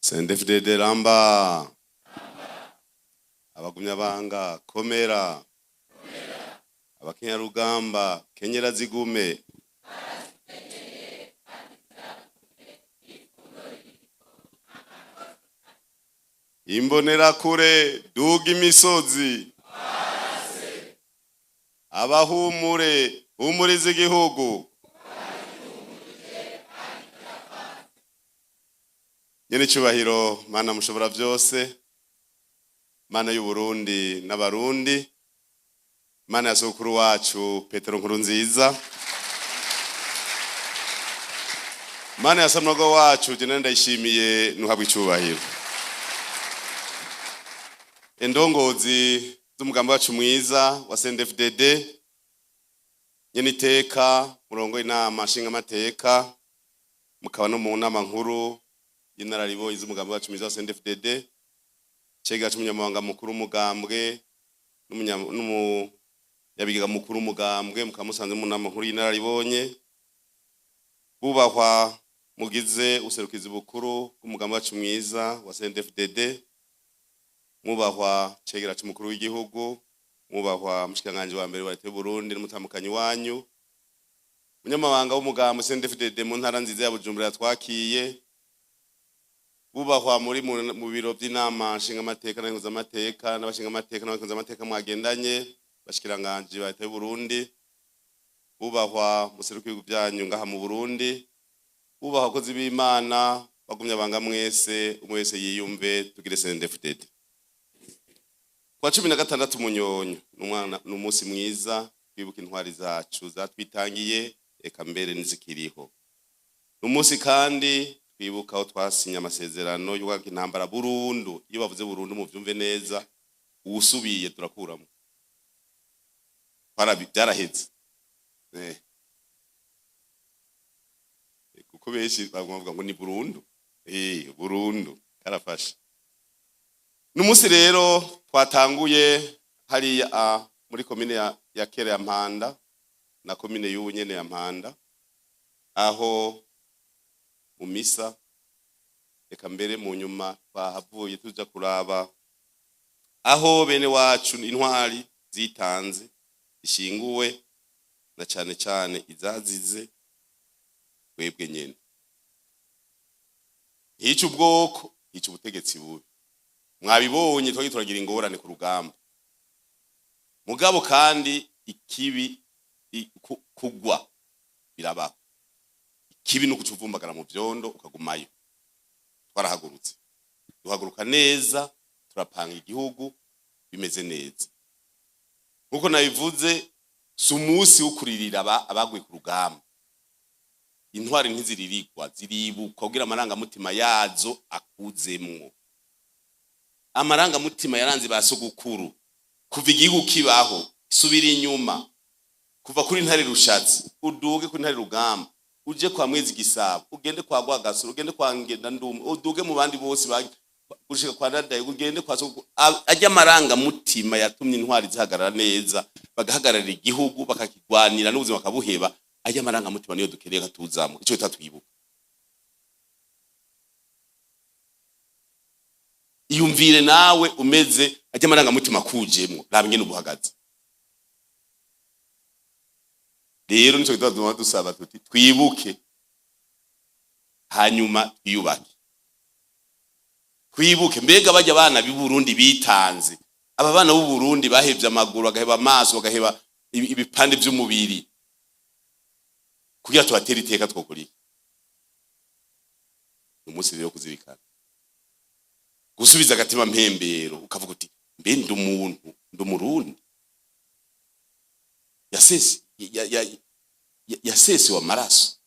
CNDD-FDD ramba, abagumyabanga komera, abakenyarugamba kenyera zigume. Imbonerakure duga imisozi, abahumure humuriza igihugu. Nyene icubahiro Mana mushobora vyose, Mana y'Uburundi n'Abarundi, Mana ya sokuru wacu Petero Nkurunziza, Mana ya Samwogo wacu Jenerali Ndayishimiye, nuhabwa icubahiro. Indongozi z'umugambi wacu mwiza wa CNDD-FDD, nyene iteka murongo inama nshingamateka, mukaba no mu nama nkuru y'inararibonye z'umugambi wacu mwiza wa CNDD-FDD, cega c'umunyamabanga mukuru w'umugambwe n'umunyabigega mukuru w'umugambwe, mukaba musanze mu nama nkuru y'inararibonye, bubahwa mugize userukizi bukuru bw'umugambi wacu mwiza wa CNDD-FDD, mwubahwa cegera c'umukuru w'igihugu, mwubahwa mushikiranganji wa mbere wa leta y'Uburundi n'umutamukanyi wanyu, munyamabanga w'umugambi CNDD-FDD mu ntara nziza ya Bujumbura yatwakiye, bubahwa muri mu biro vy'inama nshingamateka n'abakenguzamateka n'abashingamateka n'abakenguzamateka mwagendanye, bashikiranganji ba leta y'Uburundi, bubahwa museruko ibihugu vyanyu ngaha mu Burundi, bubahwa abakozi b'Imana, bagumyabanga mwese, umwe wese yiyumve, tugire CNDD-FDD. Kwa 16 Munyonyo ni umunsi mwiza twibuka intwari zacu zatwitangiye, eka mbere n'izikiriho. Ni umunsi kandi twibuka aho twasinye amasezerano y'uguhagarika intambara burundu. Iyo bavuze burundu muvyumve neza, uwusubiye turakuramo. Byaraheze. Kuko benshi baguma bavuga ngo ni burundu. Burundu karafashe. N'umunsi rero twatanguye hariya muri komine ya Kera ya Mpanda na komine y'ubu nyene ya Mpanda, aho mu misa, reka mbere mu nyuma twahavuye tuja kuraba aho bene wacu intwari zitanze ishinguwe, na cane cane izazize twebwe nyene. Hica ubwoko, hica ubutegetsi bubi. Mwabibonye twagiye turagira ingorane ku rugamba, mugabo kandi ikibi kugwa birabaho. Ikibi ni ukucuvumbagara mu vyondo ukagumayo. Twarahagurutse, duhaguruka neza, turapanga igihugu bimeze neza. Nkuko nabivuze, si umunsi wo kuririra abaguye ku rugamba. Intwari ntiziririrwa, ziribukwa kugira amarangamutima yazo akuzemwo. Amarangamutima yaranze ba sogokuru kuva igihugu kibaho, subira inyuma kuva kuri Ntare Rushatsi, uduge kuri Ntare Rugamba, uje kwa Mwezi Gisabo, ugende kwa Rwagasore, ugende kwa Ngendandumwe, uduge mu bandi bose gushika kwa Ndadaye, ugende kwa sogokuru. Ajya amarangamutima yatumye intwari zihagarara neza, bagahagararira igihugu, bakakigwanira n'ubuzima bakabuheba. Ajya amarangamutima niyo dukeneye katuzamo, ico bitatwibuka. Iyumvire nawe umeze ajya amarangamutima kujemwo, raba ingene ubuhagaze. Rero nico gituma dusaba tuti twibuke, hanyuma twiyubake. Twibuke mbega bajya abana b'i Burundi bitanze, aba bana b'u Burundi bahevye amaguru, bagaheba amaso, bagaheba ibipande vy'umubiri kugira tubatere iteka. Twokora iki? Ni umunsi rero kuzirikana, gusubiza agatima mpembero, ukavuga uti mbe ndi umuntu, ndi umurundi yasesewe amaraso.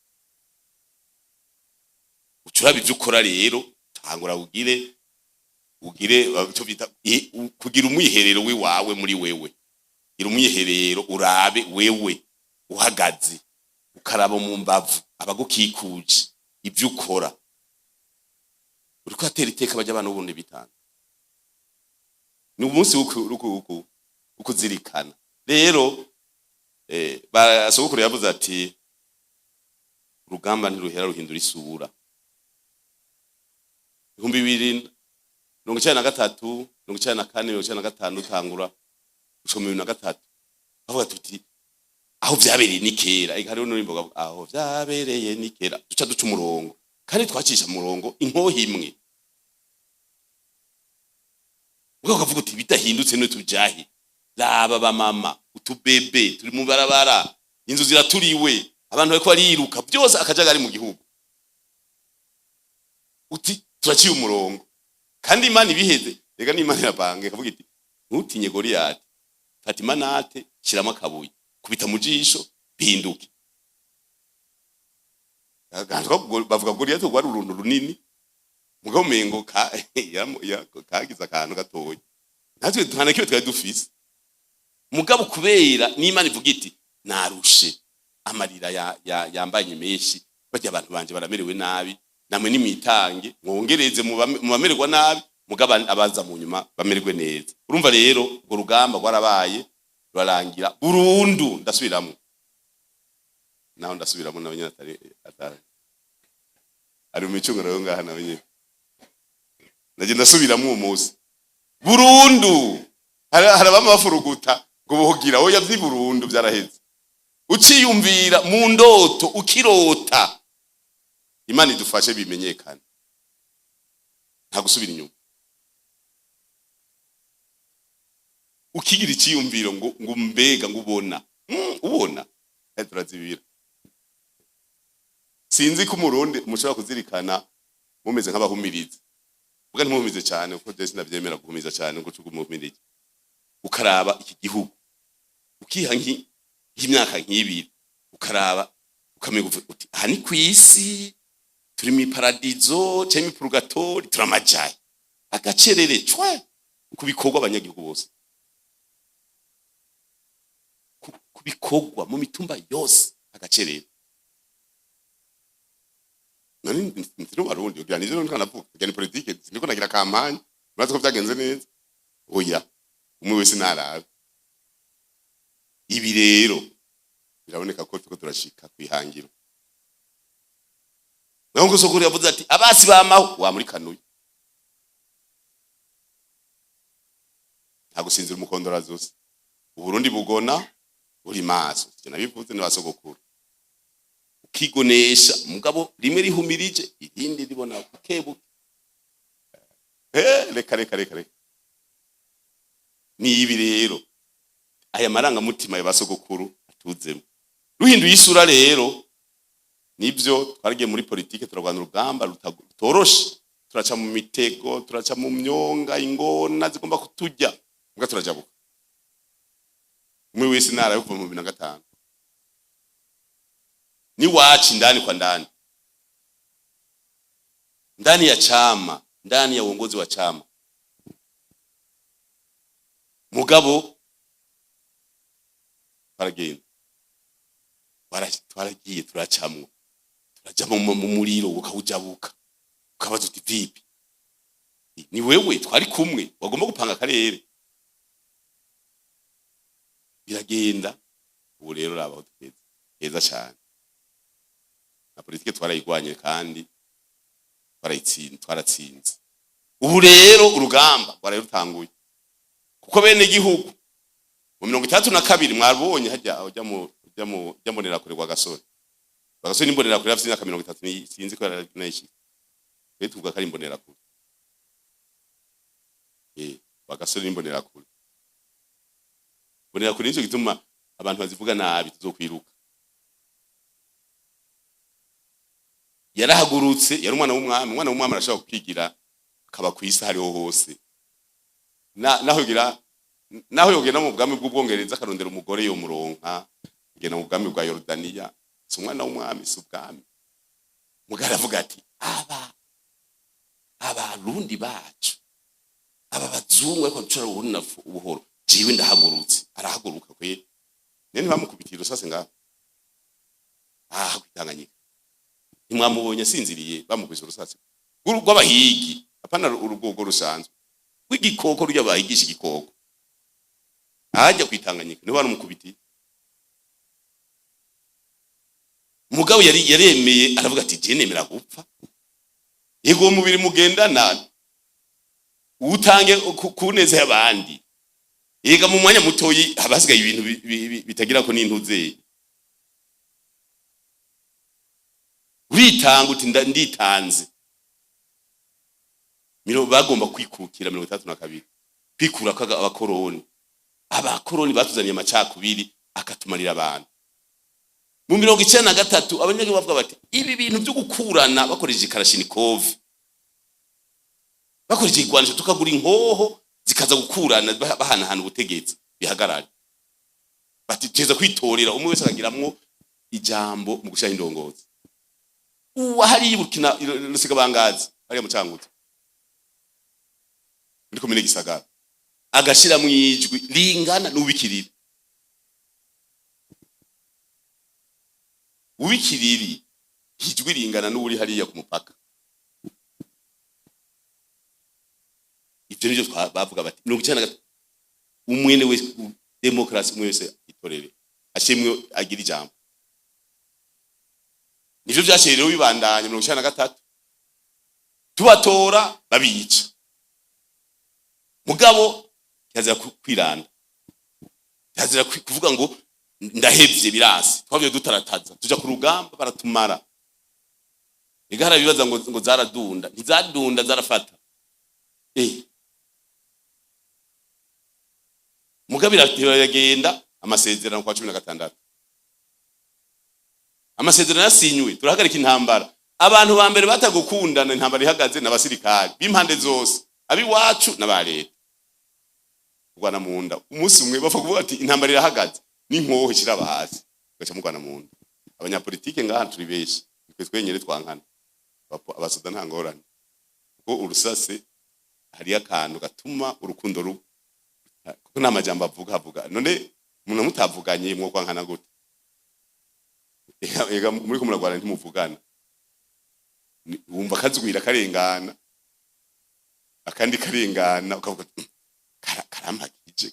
Ucuraba ivyo ukora rero, tangura ugire icyo bita kugira umwiherero wiwawe muri wewe. Gira umwiherero, urabe wewe uhagaze, ukaraba mu mbavu abagukikuje, ivyo ukora uriko atera iteka bajya abana b'uburundi bitanga. Ni umunsi wo kuzirikana. Rero sogokuru yavuze ati urugamba ntiruhera ruhindura isura. 2093, 94, 95, utangura gushika mu 2003, bavuga tuti aho vyabereye ni kera. Eka, hariho n'urimbo bavuga, aho vyabereye ni kera. Duca duca umurongo, kandi twacisha umurongo inkoho imwe. Ubwo ukavuga uti bidahindutse none tujahe? Raba bamama, utubebe turi mu barabara, inzu ziraturiwe, abantu bariko bariruka, byose akajagari mu gihugu. Uti turaciye umurongo, kandi Imana ibiheze. Rega n'Imana irapanga, ikavuga iti ntutinye Goliyati, fata imanate, shiramo akabuye, kubita mu jisho bihinduke. Bavuga Goliyati rwari uruntu runini, mugabo umengo kagize akantu gatoya. Natwe nta na kimwe twari dufise, mugabo kubera n'Imana ivuga iti narushe, amarira yambanye menshi, barya abantu banje baramerewe nabi, namwe nimwitange mwongereze mu bamererwa nabi, mugabo abaza mu nyuma bamererwe neza. Urumva rero urwo rugamba rwarabaye, rurarangira burundu. Ndasubiramwo, naho ndasubiramwo, nawe nyene atari ari mu micungano yo ngaha, nawe nyene naje ndasubiramwo uwo munsi burundu. Hari abama bafuruguta ngo bogira oya, vyi burundu vyaraheze. Uciyumvira mu ndoto, ukirota, Imana idufashe bimenyekane, nta gusubira inyuma. Ukigira iciyumviro ngo mbega ngo ubona, ubona. Turazibira. Sinzi ko umurundi mushobora kuzirikana mumeze nk'abahumiriza, ubwo ntimuhumize cyane, kuko je sinavyemera guhumiza cyane ngo ucugumumirije. Ukaraba iki gihugu, ukiha nk'imyaka nk'ibiri, ukaraba, ukamenya uvuga uti aha ni kw'isi, turi mw'iparadizo canke mw'ipurugatori, turamajaye agacerere cwe ku bikorwa abanyagihugu bose, ku bikorwa mu mitumba yose agacerere. Nani ntiri Barundi kugira nivyo ndiko navuga, kugira ni politike, sindiko nagira campagne. Murazi ko vyagenze neza. Oya, umwe wese narabe. Ibi rero biraboneka ko turiko turashika kwihangiro. Naho ngo sokuru yavuze ati abasi bamaho wa muri kanuye, nta gusinzira umukondora zose. Uburundi bugona uri maso, sivyo nabivuze, ni basogokuru. Ukigonesha, mugabo rimwe rihumirije, irindi ribona bukebuke. Reka reka reka reka, ni ibi rero aya marangamutima ya basogokuru atuzemo ruhinduye isura. Rero nibyo, twaragiye muri politike, turarwana urugamba rutoroshe, turaca mu mitego, turaca mu myonga, ingona zigomba kuturya, mbwa turajabuka. Umwe wese ntara yo kuva mu 2005 niwaci ndani kwa ndani, ndani ya chama, ndani ya uongozi wa chama, mugabo twaragenda, twaragiye, turacamwo, turaja mu muriro, ukawujabuka, ukabaza uti vipi? Ni wewe twari kumwe wagomba gupanga akarere. Biragenda. Ubu rero raba aho tugeze, heza cyane. Na politike twarayigwanye kandi twarayitsinze, twaratsinze. Ubu rero urugamba rwaraye rutanguye, kuko bene gihugu mu 62 mwabonye hajya ujya mu ujya mu ujya mbonera kure rwa Gasore. Gasore n'imbonera kure afite imyaka 30, sinzi ko yaranayishika. Twe tuvuga ko ari imbonera kure. Rwa Gasore n'imbonera kure, mbonera kure nico gituma abantu bazivuga nabi, tuzokwiruka. Yarahagurutse, yari umwana w'umwami. Umwana w'umwami arashobora kwigira akaba ku isi hariho hose. Naho yogira, naho yogenda mu bwami bw'Ubwongereza akarondera umugore yomuronka, kugenda mu bwami bwa Yorodaniya. Si umwana w'umwami, si ubwami. Mugabo aravuga ati aba abarundi bacu, aba bazungu ariko ducura uburundi na buhoro, jewe ndahagurutse. Arahaguruka kwe nene, ntibamukubitiye urusase ngaho ah kwitanganyika, ntimwamubonye asinziriye, bamukubise urusase rw'abahigi, apana urugogo rusanzwe rw'igikoko, rurya bahigisha igikoko. Ahajya kwitanganyika niho baramukubitiye. Mugabo yari yaremeye, aravuga ati je nemera gupfa. Yego, uwo mubiri mugendana uwutange ku neza y'abandi. Yega, mu mwanya mutoyi haba hasigaye ibintu bitagira ko n'intuzeye. Uritanga uti nditanze. Bagomba kwikukira 62, kwikura ko abakoroni. Abakoroni batuzaniye amacakubiri akatumarira abantu. Mu 93 abanyagihugu bavuga bati ibi bintu byo gukurana bakoresheje karashinikov, bakoresheje igwanisho, tukagura inkoho zikaza gukurana, bahanahana ubutegetsi, bihagarare. Bati teza kwitorera, umwe wese akagiramwo ijambo mu gushiraho indongozi. Uwa hariya Burkina Rusigabangazi, hariya mu Cankuzo muri komine Gisagara, agashiramwo ijwi ringana n'ubikiriri. Ubikiriri ijwi ringana n'uri hariya ku mupaka. Ivyo nivyo bavuga bati 93, umwene wese demokarasi, umwe wese itorere ashimwe agira ijambo. Nivyo vyaciye rero bibandanya. 93 tubatora, babica. Mugabo kirazira kwiranda, kirazira kuvuga ngo ndahevye, birasi. Twavye dutarataza tuja ku rugamba, baratumara. Ega harabibaza ngo zaradunda, ntizadunda, zarafata. Mugabo iragenda. Amasezerano kwa 16, amasezerano yasinywe, turahagarika intambara. Abantu ba mbere batagukundana intambara ihagaze n'abasirikari b'impande zose, abiwacu n'aba leta, kurwana mu nda. Umunsi umwe bapfa kuvuga ati intambara irahagaze, n'inkoho ishiraba hasi, ugaca murwana mu nda. Abanyapolitike ngaha turi benshi, twe twenyene twankana. Abasoda nta ngorane, kuko urusase hariyo akantu gatuma urukundo kuko nta majambo avuga avuga. None umuntu mutavuganye mwo kwankana gute? Ega muriko muragwana ntimuvugana. Wumva kazwira karengana, akandi karengana, ukavuga karampagije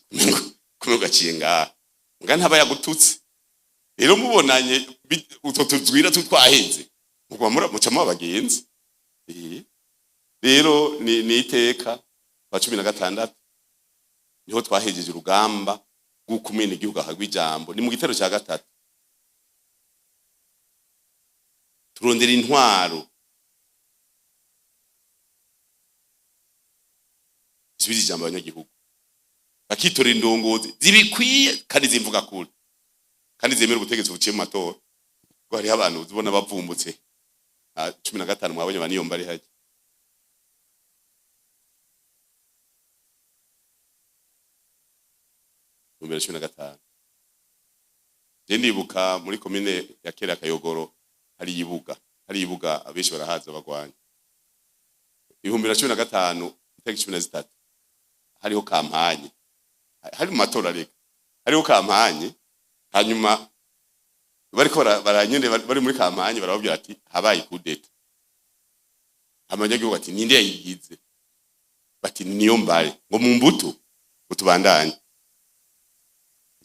kumengo gaciye ngaha, nga ntaba yagututse. Rero mubonanye utwo tuzwira tutwaheze, muguma muca muba abagenzi. Rero ni iteka kwa 16 niho twahejeje urugamba rw'uko umwenegihugu ahabwa ijambo. Ni mu gitero cya gatatu, turondera intwaro isubiza ijambo abanyagihugu, bakitorera indongozi zibikwiye kandi zimvuga kure kandi zemera ubutegetsi buciye mu matora. Kuko hariho abantu uzibona bavumbutse 15, mwabonye baniyomba ari hajya 2015. Je ndibuka muri komine ya kera Kayogoro, hari ibuga, abenshi barahaza bagwanya. 2015 itariki 13 hariho kampanye, hari mu matora, reka hariho kampanye. Hanyuma bariko baranyene bari muri kampanye barababwira ati habaye kudeta. Abanyagihugu ati ninde yayigize? Bati niyo mbare ngo mu mbuto utubandanye.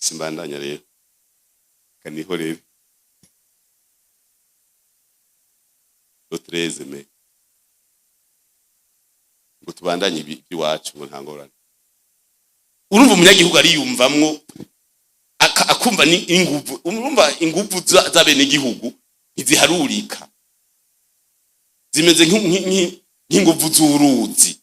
Simbandanya rero, kaniho rero le 13 mai ngo tubandanye iby'iwacu, ngo nta ngorane. Urumva umunyagihugu ariyumvamwo akumva ni inguvu. Urumva inguvu z'abenegihugu ntiziharurika, zimeze nk'inguvu z'uruzi,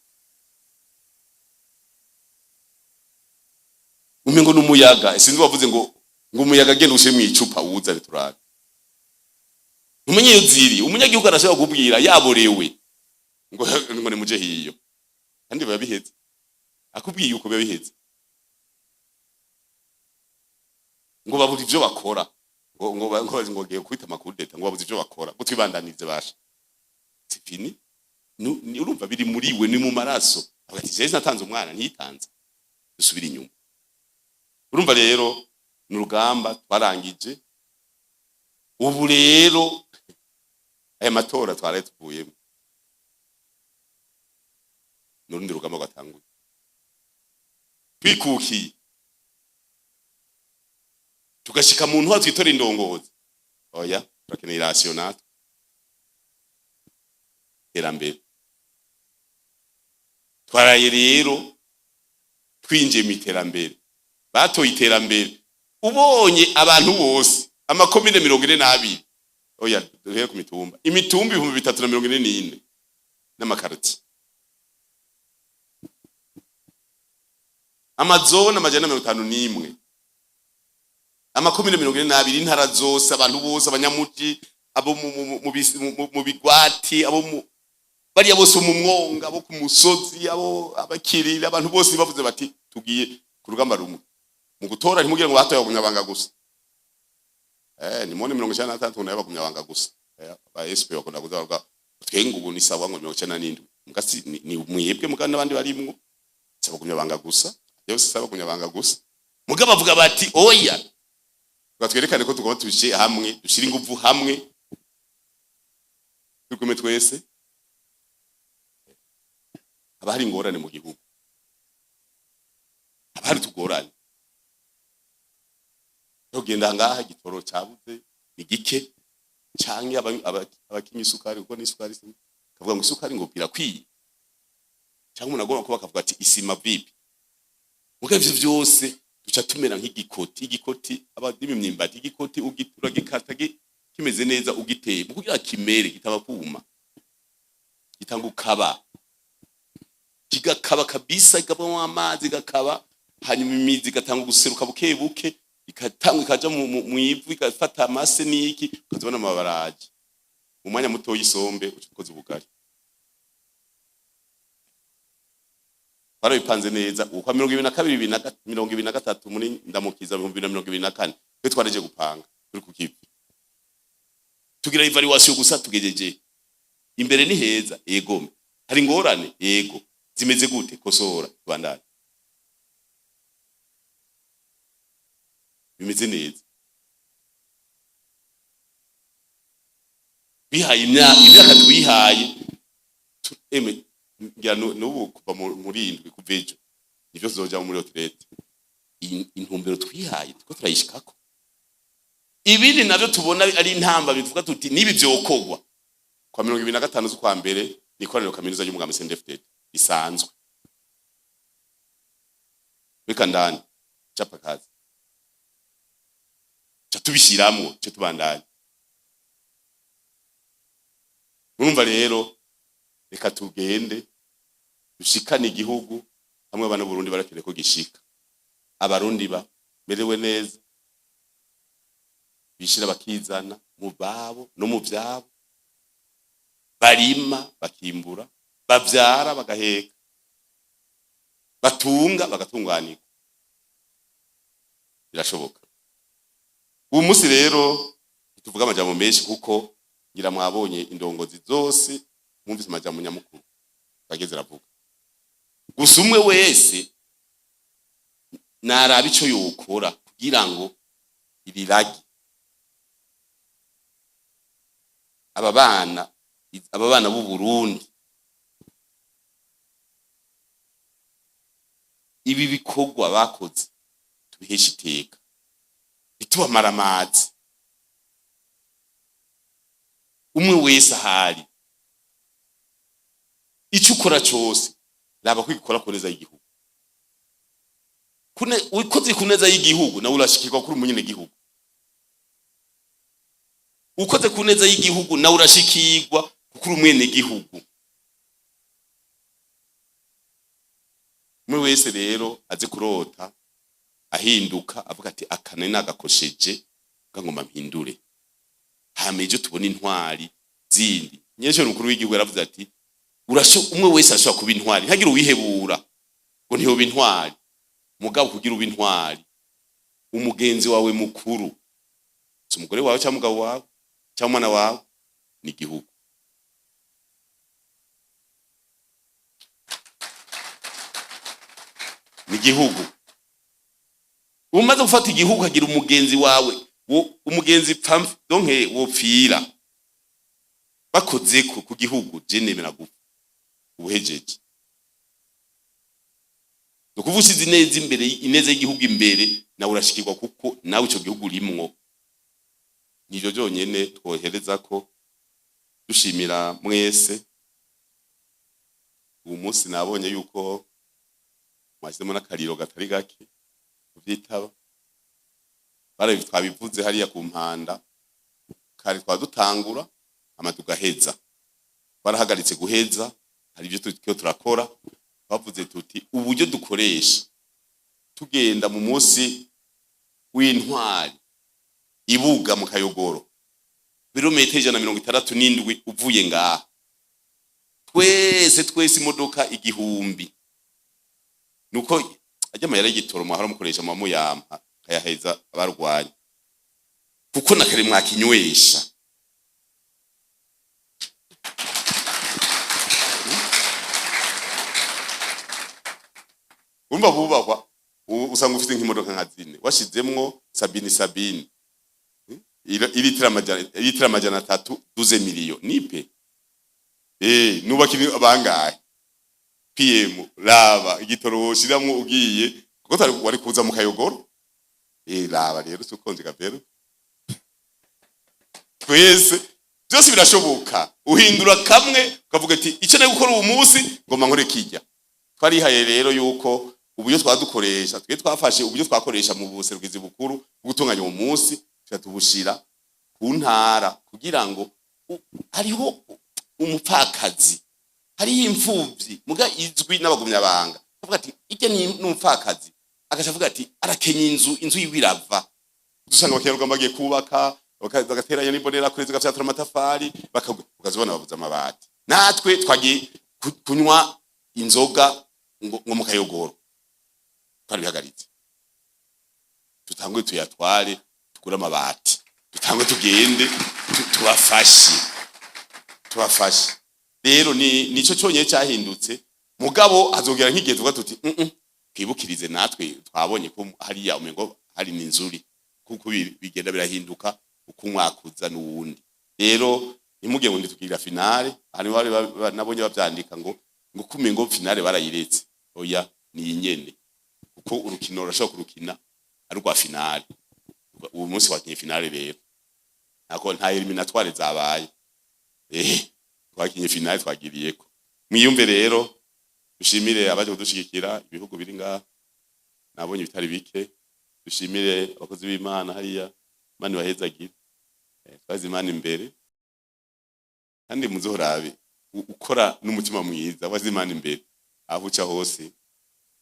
umengo n'umuyaga. Sinzi wavuze ngo umuyaga genda ushyire mu icupa wuzane turabe, ntumenye iyo ziri. Umunyagihugu arashobora kubwira yaborewe ngo nimuje hiyo, kandi biba biheze. Akubwiye uko biba biheze, ngo babura ivyo bakora, ngo ngo kwita amakudeta, ngo babuze ivyo bakora, ngo twibandanize basha, c'est fini. Urumva biri muri we, ni mu maraso. Avuga ati jewe natanze umwana ntiyitanze, dusubira inyuma. Urumva rero ni urugamba twarangije. Ubu rero aya matora twaraye tuvuyemo n'urundi rugamba rwatanguye. Twikukiye tugashika mu ntwaro, twitora indongozi. Oya, turakeneye irasiyo natwe, iterambere. Twaraye rero twinjiye mu iterambere, batoye iterambere. Ubonye abantu bose, amakomine 42, oya, duhere ku mitumba, imitumba 3044 n'amakaroti, amazone 151, amakomine 42, intara zose, abantu bose, abanyamuji, abo mu bigwati, abo mu bariya bose mu mwonga, abo ku musozi, abo abakirira, abantu bose bavuze bati tugiye ku rugamba rumwe mu gutora. Ntimugire ngo batoye abagumyabanga gusa. Nimone 96 nayo abagumyabanga gusa. Ba SP bakunda kuza bavuga twenga ubu ni sawa ngo 97 mugasi ni mwebwe muga n'abandi barimwo, si abagumyabanga gusa, yose si abagumyabanga gusa. Muga bavuga bati oya, twerekane ko tugomba tubishe hamwe, dushire inguvu hamwe, tugume twese. Haba hari ingorane mu gihugu, haba hari tugorane. Tugenda ngaha igitoro cabuze ni gike, canke abakinywa isukari, kuko n'isukari kavuga ngo isukari ngo birakwiye, canke umuntu agomba kuba akavuga ati isima vipi. Muga ivyo vyose duca tumera nk'igikoti, igikoti abadimi imyimbati, igikoti ugitura gikata kimeze neza, ugiteye kugira kimere kitaba kuma, gitanga ukaba kigakaba kabisa, ikabamo amazi gakaba, hanyuma imizi igatanga guseruka buke buke, ikatanga ikaja mu ivu, igafata amase n'iki, ukazibona amabaraje mu mwanya muto y'isombe uca ukoze ubugari. Twarabipanze neza ukwa 2022, 2023, muri ndamukiza 2024 twe twaraje gupanga turi ku kivi, tugira evaluation gusa tugejeje imbere ni heza. Yego, hari ingorane, yego, zimeze gute, kosora, tubandanye, bimeze neza. Bihaye imyaka twihaye, eme ngira n'ubu kuva muri indwi, kuva ejo nivyo tuzoja muri retraite. Intumbero twihaye tuko turayishikako. Ibindi navyo tubona ari intamba bivuga tuti nibi vyokogwa kwa 2025 z'ukwa mbere ni ikoraniro kaminuza y'umugambi CNDD-FDD isanzwe. Reka ndani chapa kazi cha tubishiramwo cyo tubandanye. Murumva rero, reka tugende dushikane igihugu hamwe abana Burundi barakeneye ko gishika, abarundi bamerewe neza, bishira bakizana mu babo no mu vyabo, barima bakimbura, bavyara bagaheka, batunga bagatunganirwa. Birashoboka. Ubu munsi rero tuvuga amajambo menshi kuko ngira mwabonye indongozi zose, mwumvise amajambo nyamukuru bageze ravuga. Gusa umwe wese naraba ico yokora kugira ngo iriragi aba bana b'u Burundi ibi bikorwa bakoze tubiheshe iteka, ntitubamare amazi. Umwe wese ahari icyo ukora cyose raba kwikora ku neza y'igihugu. Ukoze ku neza y'igihugu nawe urashikirwa kuri umunyene gihugu. Ukoze ku neza y'igihugu nawe urashikirwa kuri umwene gihugu. Umwe wese rero aze kurota ahinduka avuga ati akane nagakosheje ngoma mpindure, hama ejo tubone intwari zindi. Nyesho mukuru w'igihugu yaravuze ati umwe wese ashobora kuba intwari, ntagire uwihebura ngo ntiyoba intwari. Mugabo kugira ube intwari, umugenzi wawe mukuru si umugore wawe cyangwa umugabo wawe cyangwa umwana wawe, ni igihugu. Ni igihugu. Umaze gufata igihugu ukagira umugenzi wawe, umugenzi donke wopfira bakozeko ku gihugu, je nemera gupfa ubuhejeje. Nukuvuga ushize ineza imbere, ineza y'igihugu imbere, nawe urashikirwa kuko nawe ico gihugu urimwo. Nivyo byonyene twohereza ko dushimira mwese. Uwo munsi nabonye yuko mwashyizemo n'akariro gatari gake kuvyitaba. Bare twabivuze hariya ku mpanda kare, twadutangura hama tugaheza. Twarahagaritse guheza, hari ibyo turiko turakora. Twavuze tuti uburyo dukoresha tugenda mu munsi w'intwari ibuga mu Kayogoro, birometero 167 uvuye ngaha, twese twese imodoka 1000, nuko ajya amayera y'igitoro mwahora mukoresha muba muyampa kayaheza abarwanya, kuko na kare mwakinywesha. Urumva bubahwa, usanga ufite nk'imodoka nka zine washizemwo sabini sabini, ilitiro 300, 12 miliyo nipe nubaka bangahe PM raba igitoro woshiramwo ugiye, kuko tari wari kuza mu Kayogoro. Raba rero sukonje gavero, twese byose birashoboka. Uhindura kamwe ukavuga ati icyo nari gukora uwo munsi ngomba nkore kijya. Twarihaye rero yuko uburyo twadukoresha, twe twafashe uburyo twakoresha mu buserukizi bukuru bwo gutunganya uwo munsi, tubushira ku ntara kugira ngo hariho umupfakazi, hariho imfuvyi muga izwi n'abagumyabanga, avuga ati ijya ni n'umupfakazi, agaca avuga ati arakenya inzu, inzu yiwe irava. Dusanga abakerarugamba bagiye kubaka, bagateranya n'imbonera kure, zigafyatura amatafari, ukazibona babuze amabati. Natwe twagiye kunywa inzoga ngo mu Kayogoro, twarabihagaritse. Tutangwe tuyatware tugure amabati, tutangwe tugende tubafashe, tubafashe. Rero ni nico cyonyine cyahindutse. Mugabo hazogera nk'igihe tuvuga tuti twibukirize natwe, twabonye ko hariya umengo hari n'inzuri, kuko bigenda birahinduka uko umwaka uza n'uwundi. Rero ntimuge ngo ntitukigira finale. Hari bari nabonye bavyandika ngo kumengo finale barayiretse. Oya, ni inyene, kuko urukino rurashobora kurukina ari rwa finale. Uwo munsi wakinye finale rero, nako nta éliminatoire zabaye, twakinye finale, twagiriyeko. Mwiyumve rero, dushimire abaje kudushigikira, ibihugu biri ngaha nabonye bitari bike. Dushimire abakozi b'Imana hariya, Imana ibahezagire. Twaze Imana imbere, kandi muzorabe ukora n'umutima mwiza, waze Imana imbere aho uca hose.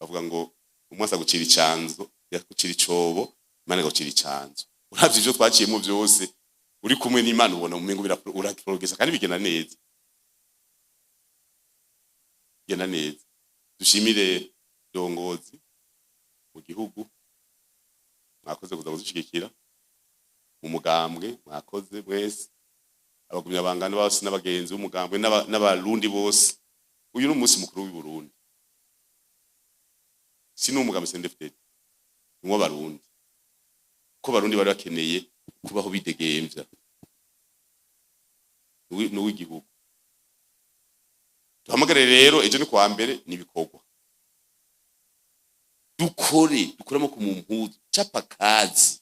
Bavuga ngo umwasi agucira icanzo, yagucira icobo, Imana igucira icanzo. Uravye ivyo twaciyemo vyose, uri kumwe n'Imana ubona umengo uraprogressa kandi bigenda neza, bigenda neza. Dushimire ndongozi mu gihugu, mwakoze kuza kudushigikira mu mugambwe, mwakoze mwese, abagumyabangano bose n'abagenzi b'umugambwe n'abarundi bose. Uyu ni umunsi mukuru w'i Burundi, si n'umugambi CNDD-FDD, ni uw'abarundi, ko abarundi bari bakeneye kubaho bidegemvya. Ni uw'igihugu. Duhamagare rero, ejo ni kuwa mbere, n'ibikorwa dukore, dukuremo ku mu mpuzu, chapa kazi,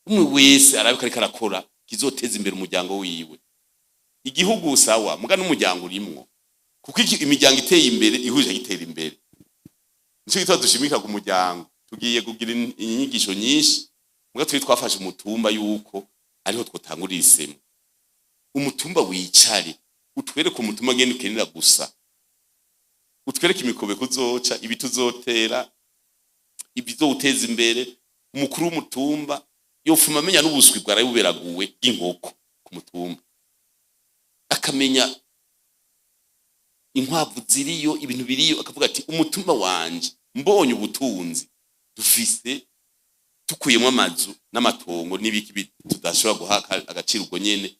umwe wese arabe ko ariko arakora kizoteza imbere umuryango wiwe. Igihugu sawa, muga n'umuryango urimwo, kuko imiryango iteye imbere ihuje gitera imbere. Nico gituma dushimika ku muryango. Tugiye kugira inyigisho nyinshi, muga turi twafashe umutumba yuko ariho twotangurira isemo. Umutumba wicare utwereke umutumba ngene ukenera gusa, utwereke imikobeko uzoca, ibiti uzotera, ibizowuteza imbere. Umukuru w'umutumba yofuma amenya n'ubuswi bwaraye buberaguwe bw'inkoko ku mutumba, akamenya inkwavu ziriyo, ibintu biriyo, akavuga ati umutumba wanje mbonye ubutunzi dufise, tukuyemo amazu n'amatongo n'ibiki tudashobora guha agaciro, ubwo nyene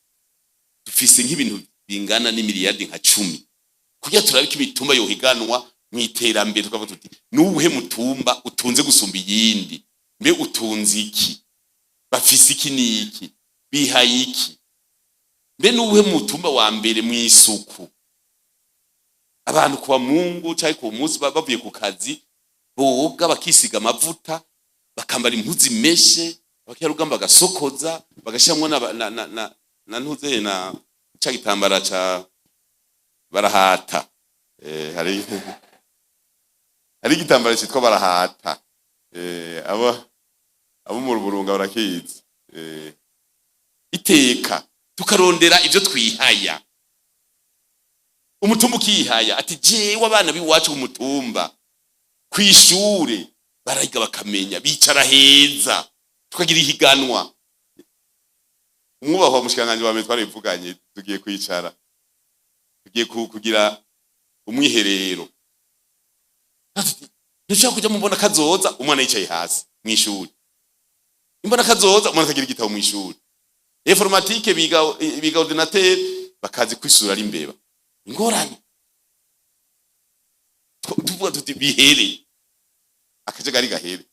dufise nk'ibintu bingana n'imiliyardi nka 10, kugira turabe ko imitumba yohiganwa mu iterambere. Tukavuga tuti nuwuhe mutumba utunze gusumba iyindi? Mbe utunze iki? Bafise iki n'iki? Bihaye iki? Mbe nuwuhe mutumba wa mbere mu isuku? Abantu kuwa Mungu cyangwa ku munsi bavuye ku kazi boga, bakisiga amavuta, bakambara impuzu imeshe, abakerarugamba bagasokoza, bagashiramwo na ntuze na ca gitambara ca barahata. Hari igitambara citwa barahata. Abo mu Ruburunga barakizi. Iteka tukarondera ivyo twihaya, umutumba ukihaya ati: "Jewe abana b'iwacu ku mutumba kw'ishure barayiga, bakamenya, bicara heza." Tukagira ihiganwa. Umwubahwa mushikiranganji wa mbere, twarabivuganye, tugiye kwicara, tugiye kugira umwiherero. Ntushobora kuja mubona kazoza umwana yicaye hasi mw'ishuri, imbona kazoza umwana atagira igitabo mw'ishuri, informatique biga ordinateur bakazi kwisura ari imbeba. Ingorane tuvuga tuti: "Bihere, akajagari gahere,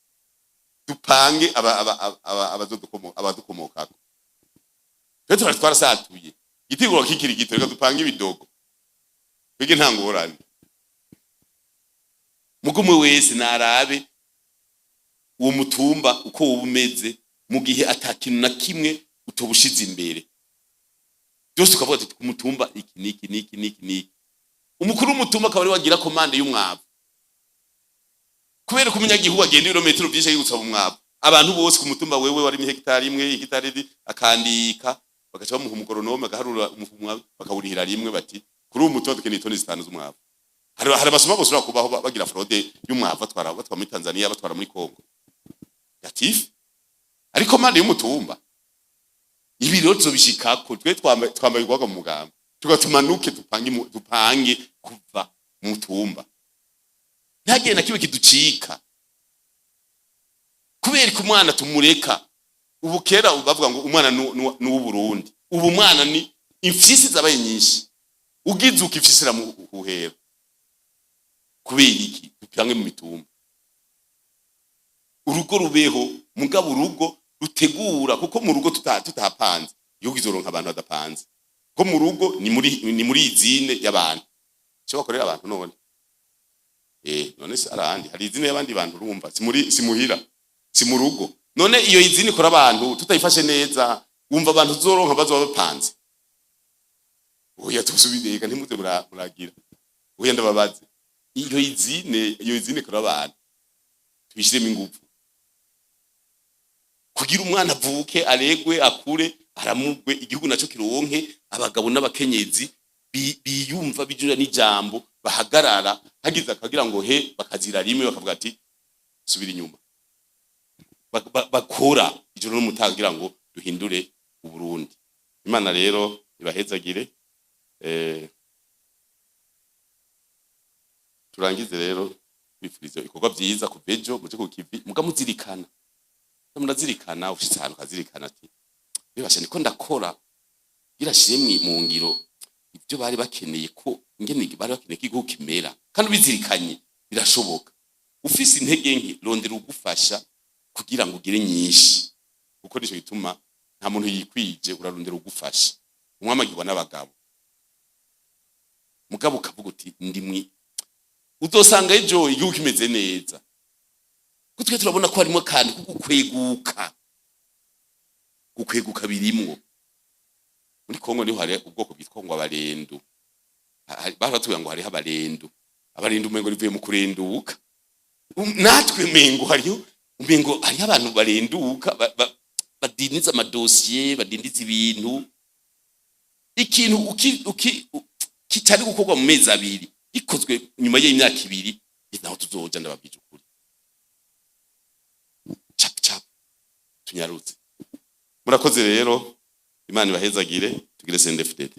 dupange abadukomokako." Twe tura twarasatuye igitiguro kikiri gito, reka dupange ibidogo twige, nta ngorane. Mugo umwe wese narabe uwo mutumba uko woba umeze mu gihe ata kintu na kimwe utobushize imbere byose, ukavuga ati: "Ku mutumba iki niki niki niki niki." Umukuru w'umutumba akaba ari wagira commande y'umwavu, kubera ko umunyagihugu agenda ibirometero byinshi agiye gusaba umwavu. Abantu bose ku mutumba, wewe wari hegitari imwe, hegitari iri, akandika, bagaca bamuha umu agronome, agaharura umwavu, bakawurihira rimwe, bati: "Kuri uwo mutumba dukeneye itoni 5 z'umwavu." Hari abasoma bose bashobora kubaho bagira fraude y'umwavu, batwara muri Tanzania, batwara muri Congo gatifu, ariko commande y'umutumba. Ibi rero tuzobishikako. Twe twambaye urwaga mu mugambo, tugatumanuke, dupange dupange kuva mu mutumba, ntihagire na kimwe kiducika. Kubera ko umwana tumureka, ubu kera bavuga ngo umwana ni uw'Uburundi, ubu umwana ni imfyisi zabaye nyinshi, ugizuka imfyisi iramuhuhera. Kubera iki? Dupange mu mitumba, urugo rubeho, mugabo urugo rutegura, kuko mu rugo tutapanze, igihugu kizoronka abantu badapanze, ko mu rugo ni muri usine y'abantu, icyo bakorera abantu. None none se arahandi hari usine y'abandi bantu? Urumva si muri, si muhira, si mu rugo. None iyo usine ikora abantu tutayifashe neza, wumva abantu tuzoronka bazoba bapanze? Oya, tusubireka, ntimuze muragira. Oya, ndababaze, iyo usine ikora abantu, tubishiremo ingufu kugira umwana avuke, aregwe, akure, aramugwe, igihugu naco kironke abagabo n'abakenyezi biyumva, bijura n'ijambo, bahagarara hagize akagira ngo he, bakazira rimwe, bakavuga ati: "Subira inyuma." Bakora ijoro n'umutaga kugira ngo duhindure Uburundi. Imana rero ibahezagire. Turangize rero bifuriza ibikorwa vyiza kuva ejo muje ku kivi, muga muzirikana, murazirikana, ushitse ahantu ukazirikana ati: "Bibasha niko ndakora birashire mu ngiro ibyo bari bakeneye, ko ingene bari bakeneye ko igihugu kimera." Kandi ubizirikanye birashoboka. Ufise intege nke, rondera ugufasha kugira ngo ugire nyinshi, kuko nico gituma nta muntu yikwije. Urarondera ugufasha. Umwami agirwa n'abagabo, mugabo ukavuga uti: "Ndimwi." Uzosanga ejo igihugu kimeze neza, ko twe turabona ko harimo akantu ko gukweguka. Gukweguka birimwo. Muri Kongo niho hari ubwoko bwitwa ngo abarendu. Bari batubwira ngo hariho abarendu. Abarendu umengo rivuye mu kurenduka. Natwe mengo hariho, umengo hariho abantu barenduka, badindiza amadosiye, badindiza ibintu. Ikintu kitari gukorwa mu mezi 2 gikozwe nyuma y'imyaka 2, naho tuzoja. Ndababwije ukuri, cap cap, tunyarutse. Murakoze rero, Imana ibahezagire, tugire CNDD-FDD.